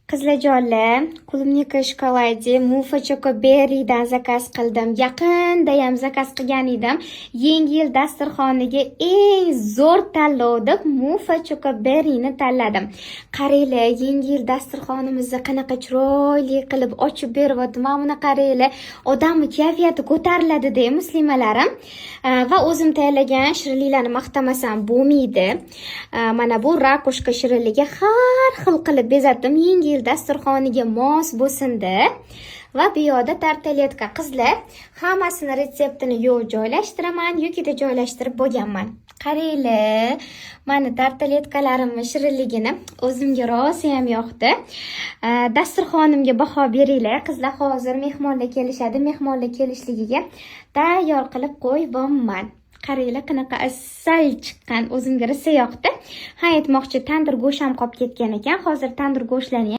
Qizlarjonlar, клубника шоколаде Mufa Choco Berry'dan zakaz qildim. Yaqindayam zakaz qilgan edim. Yangi yil dasturxoniga eng zo'r tanlov deb Mufa Choco Berry'ni tanladim. Qaranglar, yangi yil dasturxonimizni qanaqa chiroyli qilib ochib beryapti. Mana buni qaranglar, odamni kayfiyati ko'tariladi-da, muslimalarim. Va o'zim tayyorlagan shirinliklarni maqtamasam bo'lmaydi. Mana bu ракушка shirinligi har xil qilib bezatdim. Yangi yil dasturxoniga mos bo'lsin deb. Va bu yoqda тарталетка. Qizlar, hammasini retseptini yo joylashtiraman, yokida joylashtirib bo'lganman. Qaranglar, mani тарталетка larimni shirinligini o'zimga rosayam yoqdi. Dasturxonimga baho beringlar. Qizlar, hozir mehmonlar kelishadi. Mehmonlar kelishligiga tayyor qilib qo'yibman. Qaranglar, qanaqa asal chiqqan, o'zimga rosa yoqdi. Ha, aytmoqchi, tandir go'sht ham qolib ketgan ekan. Hozir tandir go'shtlarni